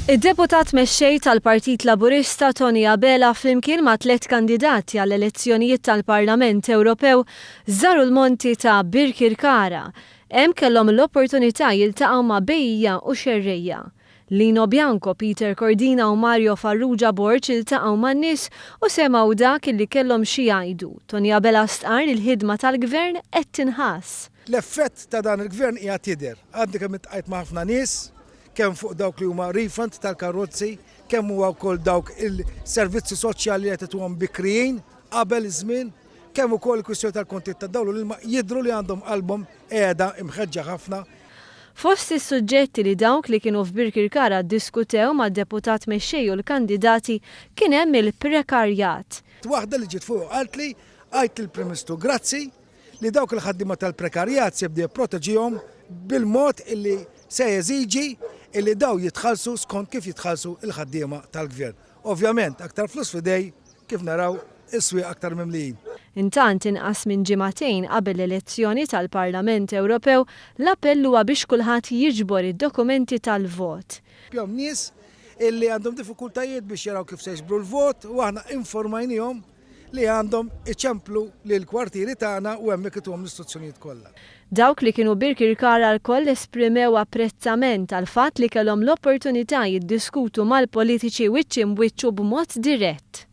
Id-Deputat Mexxej tal-Partit Laburista Tony Abela flimkien ma' tlett kandidati għall-elezzjonijiet tal-Parlament Ewropew żaru l-monti ta' Birkirkara. Hemm kellhom l-opportunità jiltaqgħu ma' bejjiegħa u xerrejja. Lino Bianco, Peter Cordina u Mario Farrugia Borg iltaqgħu man-nies u semgħu dak illi kellhom xi jgħidu. Tony Abela stqarr li l-ħidma tal-Gvern qed tinħass. L-effett ta' dan il-Gvern qiegħed jidher. Għadni kemm iltqajt ma' ħafna nies, kemm fuq dawk li huma refund tal-karozzi, kemm huwa wkoll dawk il-servizzi soċjali li qed ituhom bikrijin qabel iż-żmien, kemm ukoll il-kwistjoni tal-kontijiet tad-dawl u l-ilma jidhru li għandhom qalbhom qiegħda imħeġġa ħafna. Fost is-suġġetti li dawk li kienu f'Birkirkara ddiskutew mad-Deputat Mexxej u l-kandidati kien hemm il-prekarjat. Waħda li ġiet fuqi u qaltli, għidt lill-Prim Ministru grazzi li dawk il-ħaddiema tal-prekarjat se jibda jipproteġihom bil-mod illi se jeżiġi illi dawn jitħallsu skont kif jitħallsu l-ħaddiema tal-Gvern. Ovvjament, aktar flus f'idej, kif naraw, is-swieq aktar mimlijin. Intant, inqas minn ġimagħtejn qabel l-elezzjoni tal-Parlament Ewropew, l-appell huwa biex kulħadd jiġbor id-dokumenti tal-vot. Hemm nies illi għandhom diffikultajiet biex jaraw kif se jiġbru l-vot u aħna informajnihom li għandhom iċemplu lill-kwartieri tagħna u hemmhekk ituhom l-istruzzjonijiet kollha. Dawk li kienu Birkirkara lkoll esprimew apprezzament għall-fatt li kellhom l-opportunità jiddiskutu mal-politiċi wiċċ imb'wiċċ u b'mod dirett.